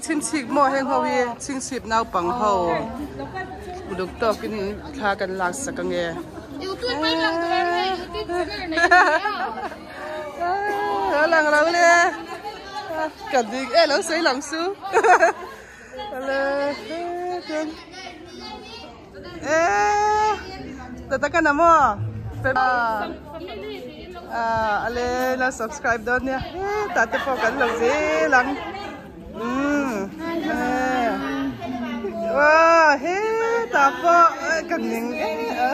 Chhingchhip maw heng ho hi Chhingchhip naupang ho uluk tawkin thla kan lak sak ange. A lang lo le ka ding e lo sawi lang su ale chuan e tata ka na maw ale la subscribe dawn nia hetah te pawh kan lo zel ang umm aw hetah pawh ka ning e a.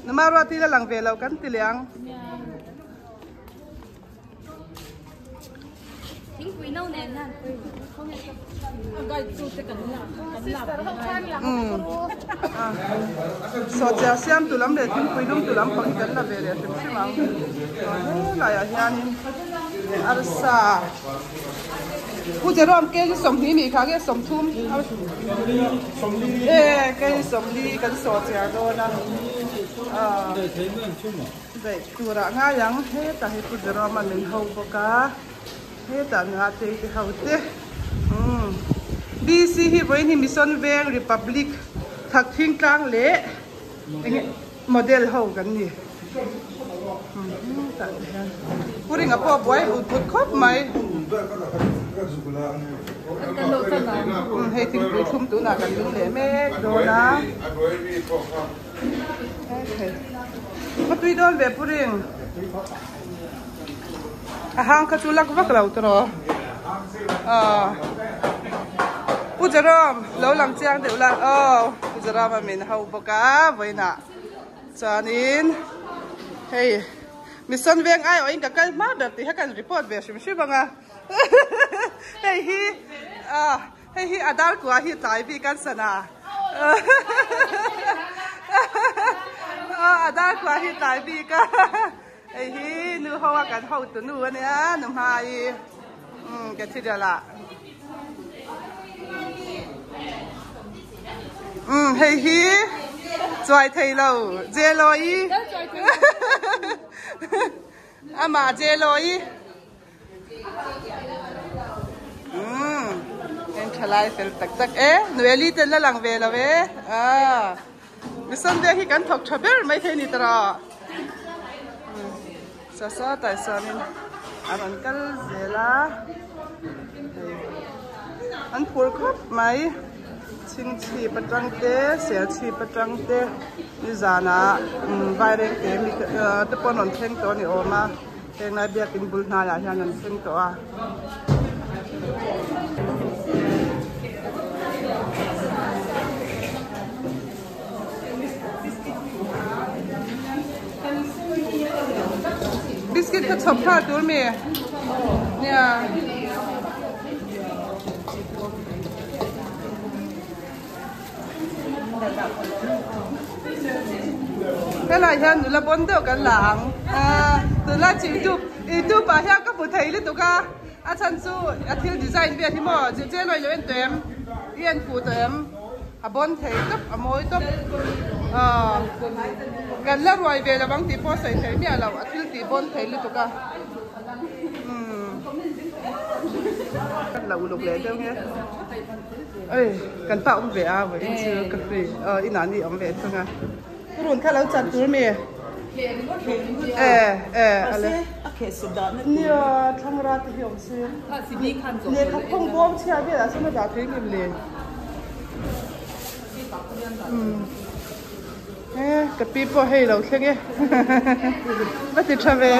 Numa ruat hi la lang ve lo kan ti leh ang. Sawhchiar siam tu lam leh thingpui dum tu lam pang hi kan la ve leh hrim hrim ang. Helaiah hianin arsa. Pu Jerome kei 20 nih kha nge 30 e kei 40 kan sawhchiar dawn a daih turah ngai ang hetah hi Pu Jerome a min ho bawk a hetah nula tei te ho te umm BC hi vawiin hi Mission Veng Republic Thakthing tlang leh enge model ho kan ni. Pu Ringa pawh a buai but but khawp mai. Hei thingpui thlum tunah kan lung leh mek dawn a. Ka tui dawn ve Pu Ring. A hang kha chu lak vak lo tawh. Pu Jerome lo lang chiang deuh la. Aw Pu Jerome a min ho bawk a vawiinah. Chuanin hei Mission Veng aiawhin ka kal hma ber tih kha kan report ve hrim hrim ang a hei hi ah hei hi a dar kua hi tlai bik an sana a dar kua hi tlai bik a hei hi nu ho a kan hotu nu ania nu hmai umm cathedral ah. Umm hei hi chuai thei lo Jeloi amah Jeloi umm en thalai fel tak tak e Noeli ten la lang ve lo e ah Mission veng hi kan thawk tha ber mai thei ni tawh Sa sa tai sanin a rawn kal zel a hei an phur khawp mai chhingchhip atang te serchhip atang te nizanah vaireng te mi te pawh an rawn thleng tawh a ni awm a henglai biakin bul hnaiah hian an thleng tawh a. Biscuit kha chhawp thla tur mi nia. Helai hian nula bon deuh kan la ang tunlai chu youtube youtube ah hian ka hmu thei lutuk a a chhan chu a thil design vel hi maw zirtir lawih lo en tawh em i en fuh tawh em. A bawn thei tawp, a mawi tawp. Aw, kan la ruai ve lo ang tih pawh a sawi thei miah lo, a thil tih bawn thei lutuk a. Umm. Kan la uluk leh deuh nge. Ei, kan pa awm ve a, vawiin chu ka free. Aw, inah ni awm ve thung a. Run kha lo chat tur mi. E, e, ale. Nia, thlangra te hi awm se. Lehkha phawng bawm chhia velah chuan a dah thei ngem le. Umm. E, ka pi pawh hei lo thleng e. Va ti tha ve.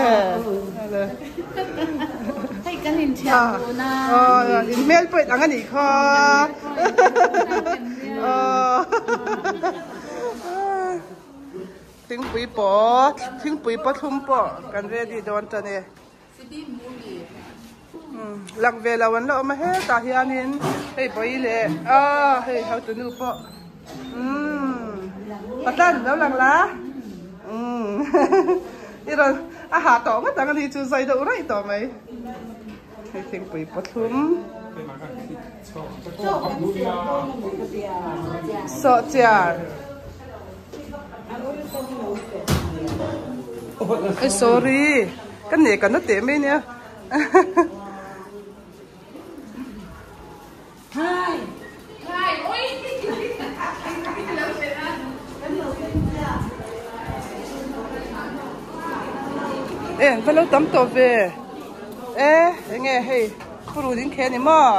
Ale. Hei kan inthiam dun a. Aw, in hmel pawh in ang a nih kha. Aw. Thingpui pawh thingpui pawh thlum pawh kan ready dawn tan e. Lang ve lo an la awm a hetah hianin hei bawi leh ah hei hotunu pawh umm patlan lo lang la umm i rawn a hah tawh ngawt ang a ni chu zai deuh raih tawh mai. Hei thingpui pathum sawhchiar eh sorry. Ka nek a na teh mai nia. E an va lo tam tawh ve e enge hei purun in khe a ni maw.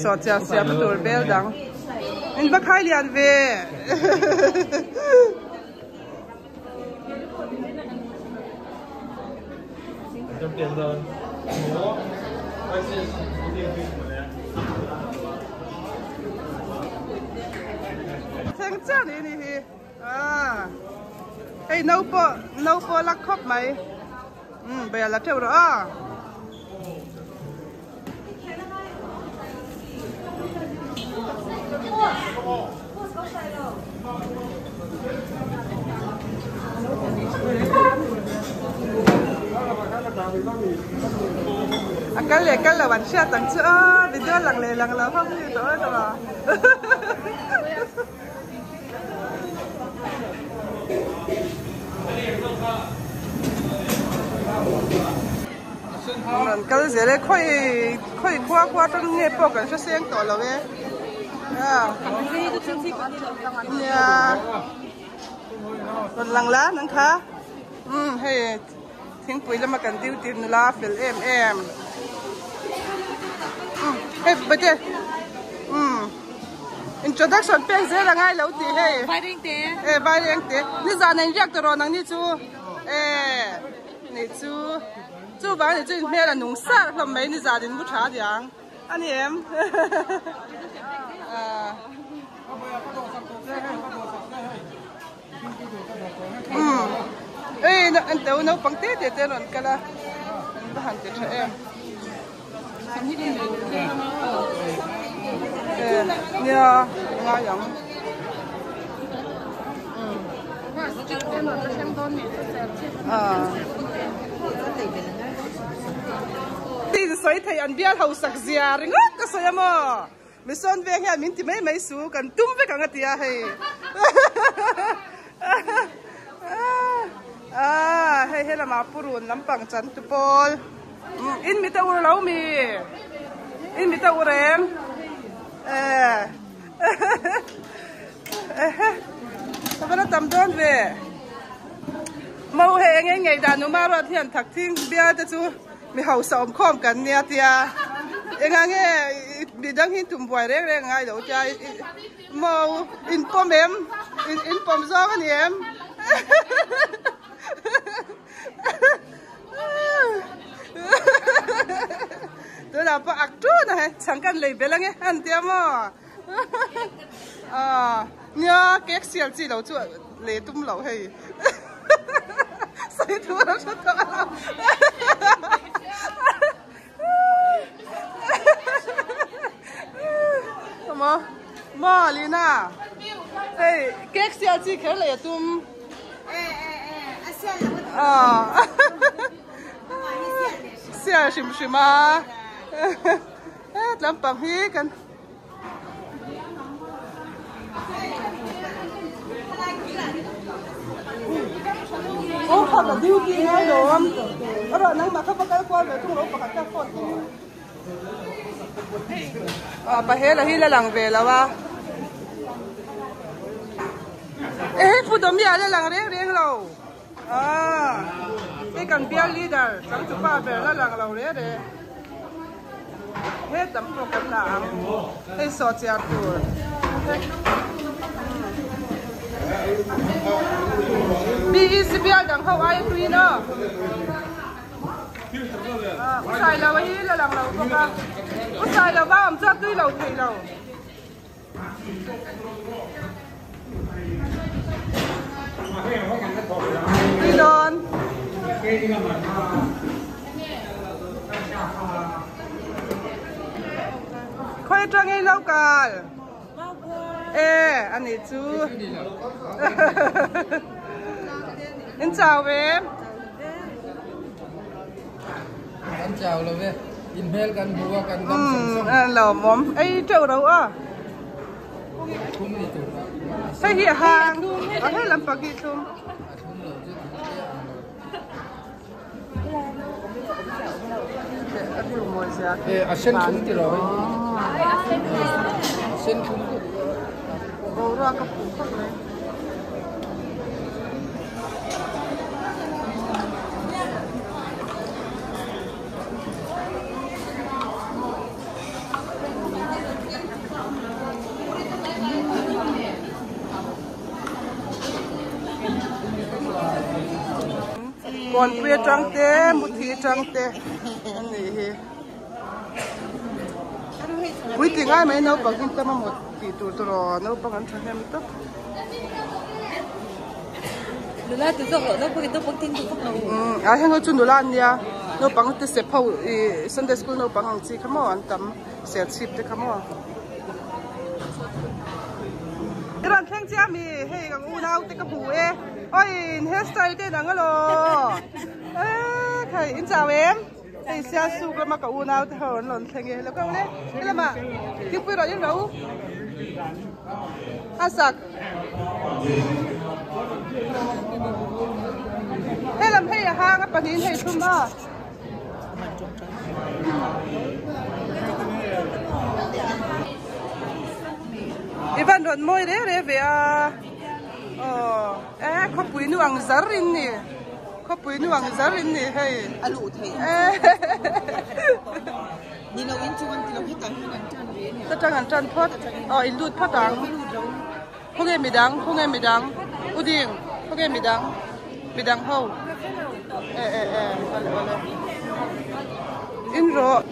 Saw chiah siam tur bel dang in va khai lian ve. Thleng chiah ni ni hi ah hei no pawh no pawh lak khawp mai umm bel a teuh rawh a. A kal leh kal lo an hriat ang chu a video lang leh lang lo ho hi tawh a tawh a. Rawn kal zel e khawi khawi khua khua atang nge pawh kan hre seng tawh lo e nia rawn lang la nang kha umm hei thingpui lama kan duty nula fel em em umm hei bate umm introduction pek zel a ngai lo tih hei e vairengte nizan a inriak tawh rawh nangni chu e. Nei chu chuvang ni chu in hmel a nung sar hlawm mai ni zan in mu tha diang a ni em umm ei an to naupang te te te an rawn kal a an va han ti tha em nia ngai ang. Tin sawi thei an bial hausak zia ringawt ka sawi a maw? Mi sawn veng hian min ti mai mai su kan tum vek ang a ti a hei. Hei he lamah purun lampang chan tu pawl in mi te ur lo mi in mi te ur em? Ehe ka va la tam dawn ve mo hei eng eng ngei dan uma ruat hian thak thing bial te chu mi hausa awm khawm kan nia tia enga nge mi dang hi tum buai reng reng ngai lo tia mo in pawm em in pawm zawng a ni em tunah pawh ak tun a hei chhang kan lei belh ange an tia maw. Nia cake sial chi lo chu le tum lo hei sawi thu a hre tawh lo maw maw Lina hei cake sial chi kher lei a tum sial hrim hrim a. Het lampang hi kan Aw kha ka duty ngai lo am a rawh nangmah kha va kal kual ve thung lo pakhat kha phone keng in ah pahela hi la lang ve lo a e hei pu Dawmi ah la lang reng reng lo ah hei kan bial leader changtupa ber la lang lo re re. He tam pawh kan la ang hei saw chiar tur BEC bial dang ho ai tui in aw u sai lo hi la lang lo bawk a u sai lo va awm chuan tui lo thei lo. Tui dawn. Khawi atang ei lo kal. E ani chu. chau em? Kan chau lo ve. In hmel kan hmu a kan dam sawng sawng. Umm lawmawm. Ei teuh ro a. Thlum ni tur a. Hei hi a hang. A hei lampang hi thlum. A thlum lo chu thlum te ang lo. A view mawi zia. E a sen thlum ti lo hei. A sen thlum ti. Boruak a fuh khawp mai. Kawnpui atang te muthi atang te a nih hi puitling ai mai naupang hi tam a mut tih tur tur aw naupang an thahnem tawp. Nula ti zawk loh naupang in naupang thing duh vak lo. Umm a heng ho chu nula an nia naupang te sep ho ih Sunday school naupang ang chi kha maw an tam serchhip te kha maw. I rawn thleng chiah ami hei ang unau te ka hmu e awi in hair style te in ang alaw eee khai in chau em hei sialsuk lama ka unau te ho an rawn thleng e lo kal le helamah thingpui rawh in ro a sak helam hei a hang a pahnih in hei thum a. I van rawn mawi reng reng ve a aw e khawpui nu ang zar in ni khawpui nu ang zar in ni hei a luh theih ni lo in chu an ti lo hetah hian an tan ve a ni ta tang an tan phawt aw in lut phawt ang khawnge midang khawnge midang u ding khawnge midang midang ho e e e awle awle in rawh.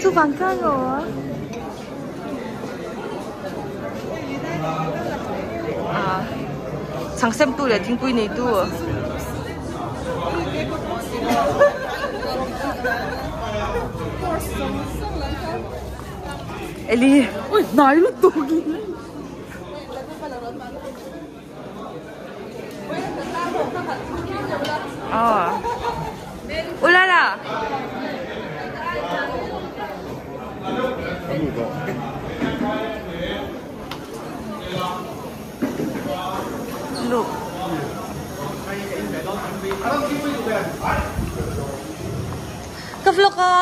Chuvang chuan maw? Ah, chhang sem tu leh thingpui nei tu. Eli, ui hnai lutuk. Ờ. Ulala. Look. Ka vlog a.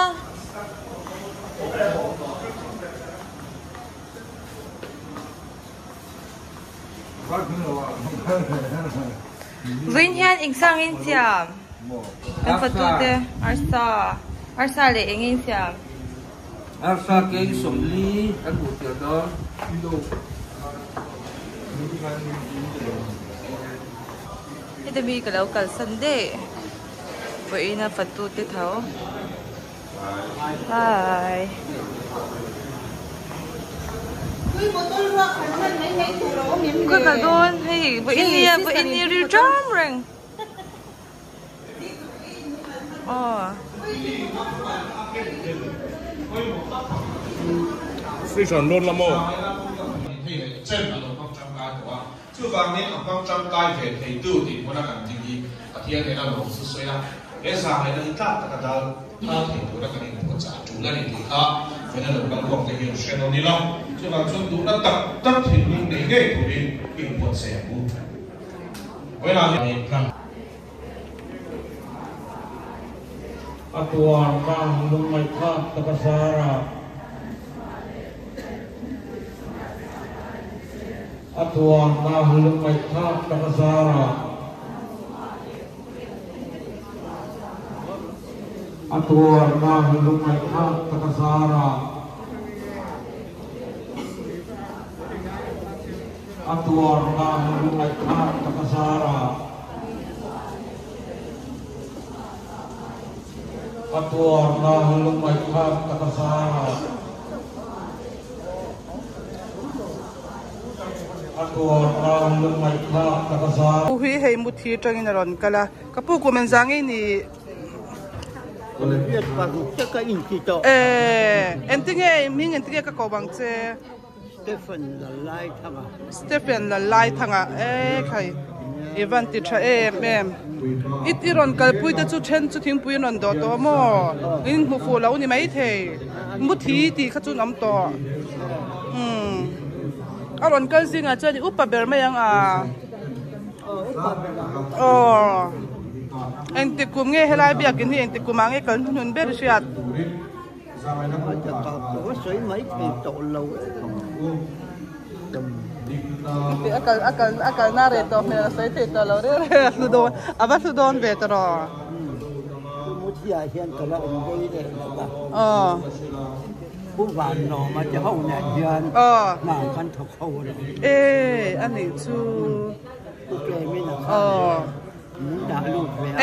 Vawiin hian eng sang in siam? Kan fatu te arsa arsa leh eng in siam? Arsa keng sawmli kan hmuh tir dawn. Heta mi ka lo kalsan daih vawiin a fatu te tho. Hi. Ka kal dawn hei vawiin ni a vawiin ni ril ṭam reng. Aw. Fridge an rawn la maw? Chuvangin a hmang tangkai ve theitu tih hmuna kan ding hi Pathian nena lawm chu sawi a, he zahngaihna hi tlak taka dal phal thei tura kan inpuahchah a tul a ni tih kha vena lo kal khawm te hian hre nawn ila, chuvang chuan duhna tak tak thinlung nei ngei turin inpuahchei ang u. Vawiinah hian. A tuarna lungngaih thlak tak a zarah. A tuarna lungngaihthlak tak a zarah. A tuarna lungngaihthlak tak a zarah. A tuarna lungngaihthlak tak a zarah. A tuarna lungngaihthlak tak a zarah. A tuarna lungngaihthlak tak a zarah. Pu hi hei muthi atangin a rawn kal a, ka pu kum engzah nge ni? Eh, engtinge hming engtinge ka ko bang che? Stephen Lalaithanga. Stephen Lalaithanga e khai i van ti tha em em. I i rawn kalpui te chu then chu thingpui an rawn dawh tawh maw? In hmu fuh lo ni mai thei. Muthi tih kha chu an awm tawh. Umm a rawn kal zingah chuan i upa ber mai ang a. Aw engtik kum nge helai biakin hi engtik kumah nge kal hnuhnun ber i hriat? A kal a kal a kalna reh tawh hmel a sawi thei tawh lo reng reng a hlu dawn a va hlu dawn ve ta rawh. Aw. Aw. E a nih chu. Aw.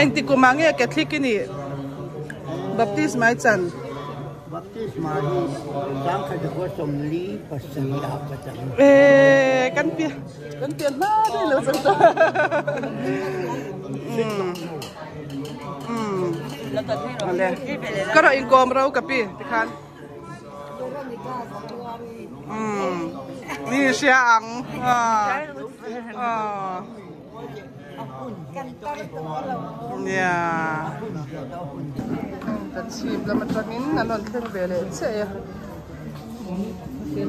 Engti kumah nge Catholic i nih? Baptisma i chan? Baptisma hi sangkhat khua 47 ah ka chan. Ee, kan pian kan pian hma daih lo chan ta. Um. Ale. Ka rawh inkawm ro ka pi tikhan. Um. Ni hria ang. Ah. Ah. Nia ka chhip lam atangin an rawn thleng ve leh chiah e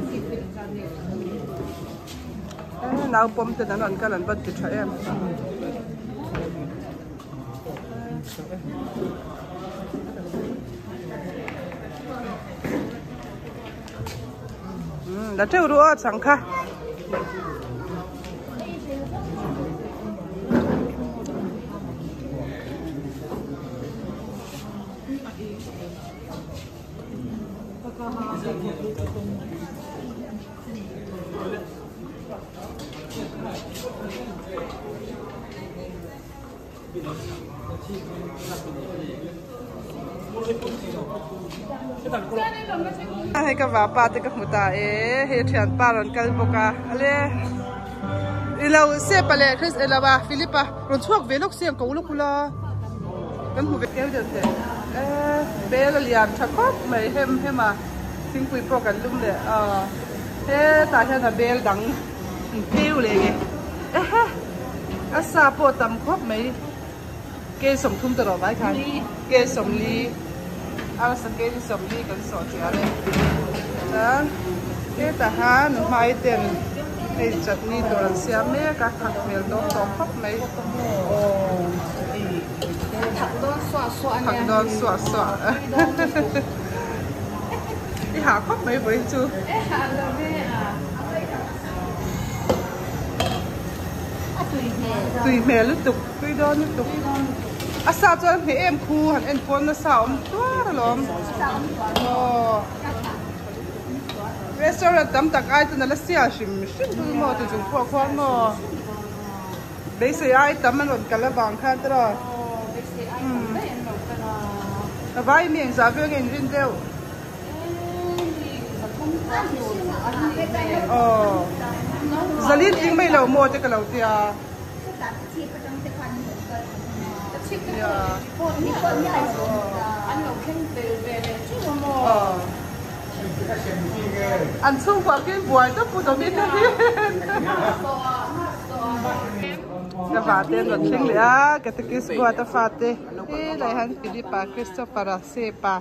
eh naupawm ten an rawn kal an va ti tha em. La teuh ruh a chang kha. Hei ka vapa te ka hmu ta e hei thianpa rawn kal bawk a ale ilo sepa leh Chris elo a Philip a rawn chhuak ve lawk si ang ko lawk ula kan hmu ve tel deuh teh e bel a lian tha khawp mai hem hem a thingpui pawh kan lum leh a hetah hian a bel dang an pheu leh nge ehe a sa pawh tam khawp mai ke 30 ta rawh vai khan ke 40 arsa ke 40 kan sawh chiah e chuan hetah hian nu hmai ten hei chutney tur an siam mek a thak hmel dawn tawh khawp mai aw thak dawn suah suah thak dawn suah suah i hah khawp mai vawiin chu e hah lo ve a. Tui hmel lutuk, tui dawn lutuk. A sa chuan hmeh em khu han en pawn nasa awm tuar alawm. Aw. Restaurant tam tak ai chuan ala sial hrim hrim chu maw ti chung pawh khuan maw. Beisei ai tam an rawn kal avang khan te raw. A vai mi engzah vel nge in rin deuh. Aw zalin tling mai lo maw te ka lo tia. An chhungkua khi buai tawp pu Domi te hian. Ka vate an rawn thleng leh a, Catechist Buata fate helai hian Philipa Christopher-a Sepa.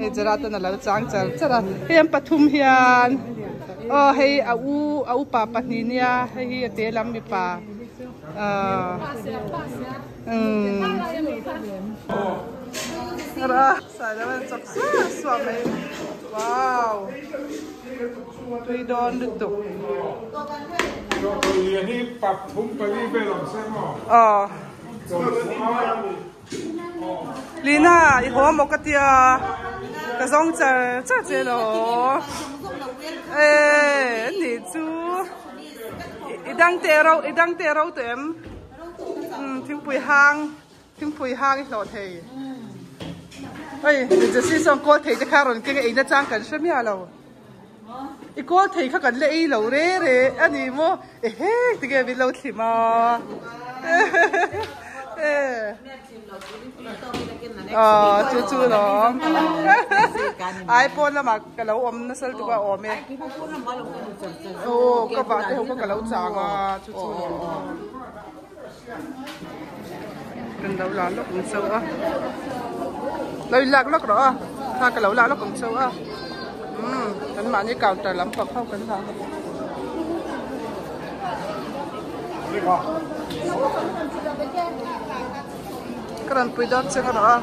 Hei Gerard an alo chang char char a hei an pathum hian aw hei a u a upa pahnih nia hei hi a te lam mipa ahh umm a sailo an chawk suah suah mai. Wow tui dawn lutuk. Aw Lina i haw maw ka tia ka zawng char char che lo e ni chu i dang te ro i dang te ro tu em thingpui hang Thingpui hang i hlawh thei. Oi, Jessie chuan kawl thei te kha rawn keng a eina chang kan hre miah lo. I kawl thei kha kan la ei lo re re a ni maw? Ehe, tinge min lo thlim a? Aw, chu chu lawm. Ai pawn lamah ka lo awm nasa lutuk a awm e. Aw, ka vah te ho kha ka lo chang a, chu chu lawm. Kan lo la lawk ang chauh a lo in lak lawk rawh a kha ka lo la lawk ang chauh a umm kan mahni counter lam pang ho kan la ka rawn pui dawn chiang rawh a.